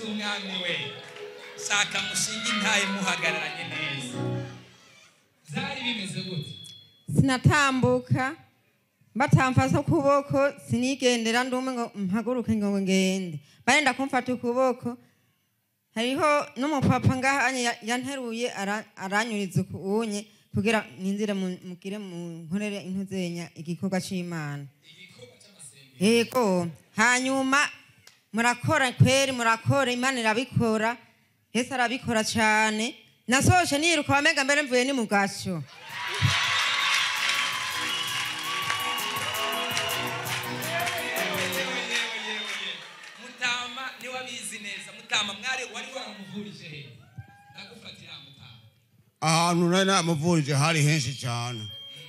Umwami we, shaka mushinga intaye muhagararanye neza. Byari bimeze gute? Sinatambuka batamfata ukuboko, sinigendera ndumwe ngo mpaguruke ngo ngende, barenda kumfata ukuboko. Hariho n'umupapa ngaha yanteruye aranyuriza unye kugira ninzire mugire mu nkorere intuzenya igikorwa c'Imana. Yego, hanyuma murakora kweri, murakora, Imana irabikora, Yesu arabikora cyane. Nasoje niruka wamenga mbere mvuye ni mugasho. Mutama ni wabizi neza. Mutama mwari wari waramuvurije he? Ndagufatira mutama. Ahantu nari namuvurije hari henshi cyane.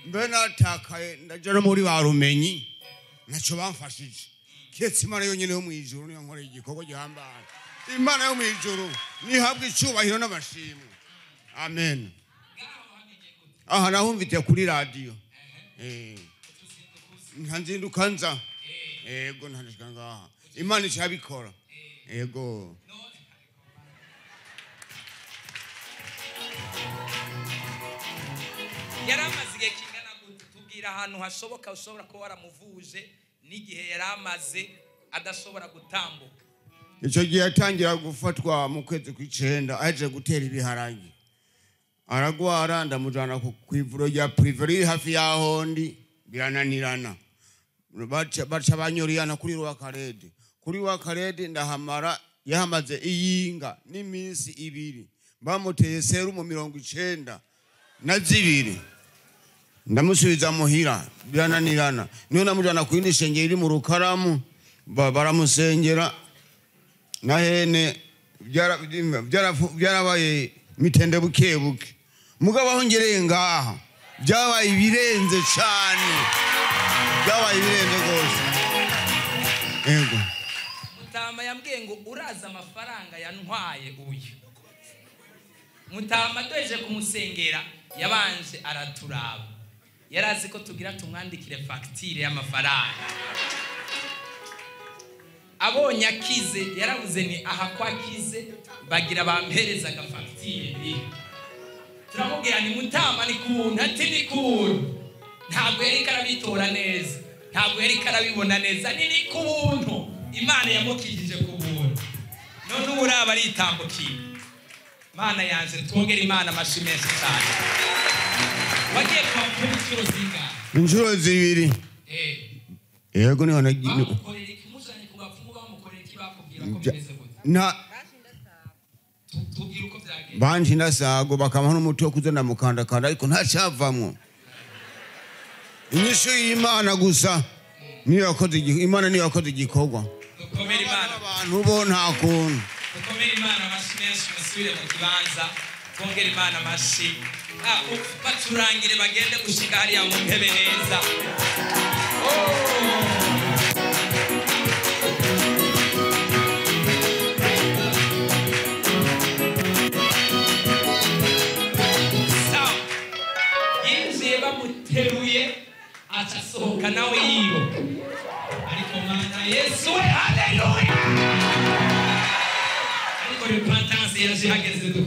Mbe natakaye ndaja no muri barumenyi, ntaco bamfashije. Kiretse Imana yonyene yo mw'ijuru niyo nkoreye igikorwa gihambaye. Imana yo mw'ijuru nihabwe icubahiro n'amashimwe. Amen. Aha nahumvite kuri radio. Nkanzinduka nza. Yego, ntandishika ngaha. Imana icabikora. Yego. Yaramaze igihe kingana gute? Tubwira ahantu hashoboka ushobora kuba waramuvuje n'igihe yaramaze adashobora gutambuka. Icyo gihe yatangira gufatwa mu kwezi kw'icenda, aje gutera ibiharage. Aragwara, ndamujana ku ivuriro rya prive riri hafi y'aho ndi, birananirana. Baca banyoriyana kuri Rwakarede. Kuri Rwakarede ndahamara, yahamaze iyinga n'iminsi ibiri. Bamuteye serumu 92. Ndamusubiza muhira, birananirana. Niyo namujana ku yindi shengero iri mu Rukaramu, baramusengera. Na hene byarabaye mitende buke buke. Mugabo aho ngereye ngaha byabaye ibirenze cyane, byabaye ibirenze rwose. Yego. Mutama yambwiye ngo uraza amafaranga yantwaye uyu. Mutama doje kumusengera yabanje araturaba, yarazi ko tugira tumwandikire facture y'amafaranga. Abonye akize yaravuze ni aha kwa akize bagira bampereza agafacture. Turamubwira ni Mutama ni kuntu, ati ni kuntu. Ntabwo yari karabitora neza, ntabwo yari karabibona neza, ni kuntu Imana yamukijije ku buntu. None ubu uraba aritambukiye. Imana yanje, twongere Imana amashyi menshi cyane. Wagiye kwa mukuru inshuro zingahe? Inshuro zibiri. Yego, niho nagiye. Bamukorera iki? Muzanye ku bapfumu bamukorera iki? Bakubwira ko bimeze gute? Na tubwira uko byagenze. Banje ndasago bakampa n'umuti wo kuza ndamukandakanda, ariko ntacavamwo. Inyishu y'Imana gusa niyo yakoze Imana niyo yakoze igikorwa. Dukomere Imana. Abantu bo nta kuntu. Dukomere Imana amashyi menshi, musubire mu kibanza. Twongere Imana amashyi. Baturangire bagende gushika hariya mu ntebe neza. Sawa. Yinjiye bamuteruye acasohoka nawe yiruka. Ariko Mana Yesu we, haleluya. Ariko repentance yaje hageze.